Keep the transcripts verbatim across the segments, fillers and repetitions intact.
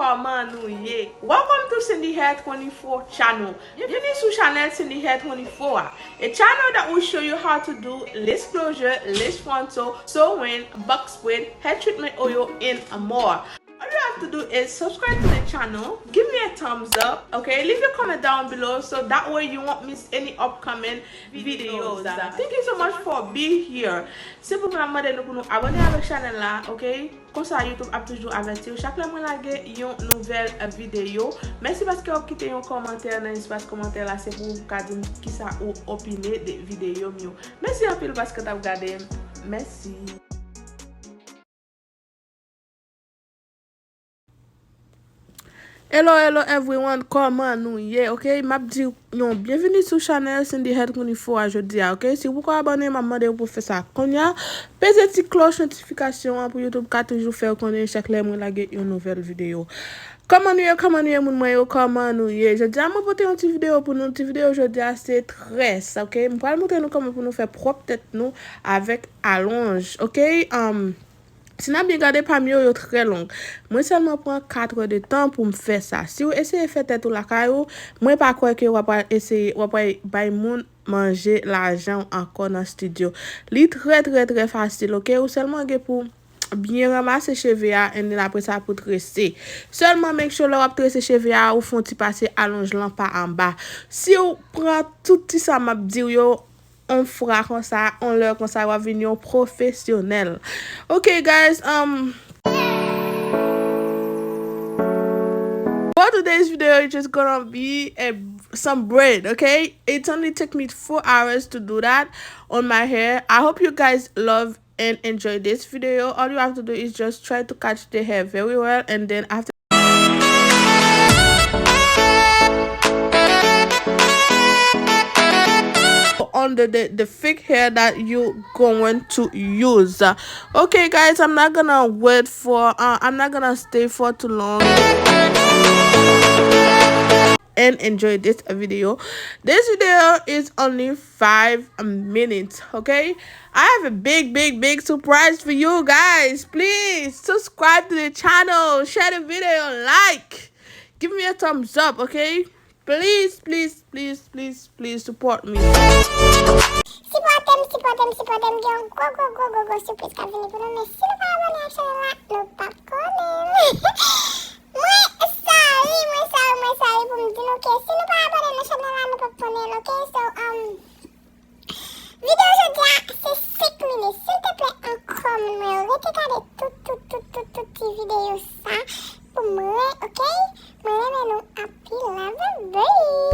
Kòman nou ye? Welcome to Cindy Hair twenty-four channel. Byenvini sou chanèl Cindy Hair twenty-four a. A channel that will show you how to do lace closure, lace frontal, sewing, box braid, hair treatment oil, and more. All you have to do is subscribe to the channel, give me a thumbs up, okay? Leave a comment down below so that way you won't miss any upcoming videos. Thank you so much for being here. Se pou mwen ap mande nou pou nou abòne avèk chanèl la, okay? Konsa YouTube ap toujou avèti w chak lè mwen lage yon nouvèl videyo. Mèsi paske w ap kite yon kòmantè nan espas kòmantè la, se pou w ka di m kisa ou opine de videyo m yo. Mèsi anpil paske w t ap gade m. Mèsi. Hello, hello everyone, kòman nou ye? Ok, m ap di yon byenvini sou chanèl Cindy Head Kounifo a jodi a, ok? Si w poko abòne, m ap mande w pou fè sa kounye a. Peze ti klòch notifikasyon an pou YouTube ka toujou fè w konnen chak lè mwen lage yon nouvèl videyo. Kòman nou ye, kòman nou ye, moun mwen yo, kòman nou ye? Jodi a, mwen pote yon ti videyo pou nou. Ti videyo jodi a, se très, ok? M pral montre nou kòman pou nou fè pwòp tèt nou avèk alonj, ok? Um, Si n ap byen gade, pa m yo, yo trè long. Mwen sèlman pran kat è de tan pou m fè sa. Si w eseye fè tèt ou lakay ou, mwen pa kwè ke w ap eseye, w ap bay moun manje lajan w ankò nan estidyo. Li trè, trè, trè fasil, ok? Ou sèlman gen pou byen ranmase cheve a, and then apre sa pou trese. Sèlman make sure lè w ap trese cheve a, ou fè yon ti pase alonj lan pa anba. Si w pran tout ti sa m ap di w yo, on fwa konsa, on lè konsa, w ap vin yon pwofesyonèl. Ok, guys, um, for today's video, it's just gonna be a, some braid, okay? It only took me four hours to do that on my hair. I hope you guys love and enjoy this video. All you have to do is just try to catch the hair very well, and then after on the, the, the fake hair that you going to use. Okay, guys, I'm not gonna wait for, uh, I'm not gonna stay for too long. And enjoy this video. This video is only five minutes, okay? I have a big, big, big surprise for you guys. Please subscribe to the channel, share the video, like. Give me a thumbs up, okay? Please, please, please, please, please support me. Sipòte m, sipòte m, sipòte m. Gen yon gwo, gwo, gwo, gwo, gwo sipriz k ap vini pou nou. Men si nou pa abòne ak chanèl la, nou p ap konnen. Mwen sòri, mwen sòri, mwen sòri pou m di nou ke si nou pa abòne nan chanèl la, nou p ap konnen l, ok? So, um, videyo jodi a, se senk minit. Silteplè, ankò, moun mwen yo, rete gade tout, tout, tout, tout, tout ti videyo sa pou mwen, ok? Mwen renmen nou anpil, love and baby.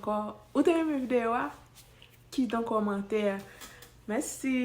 Kò, ou te renmen videyo a? Kite yon kòmantè. Mèsi.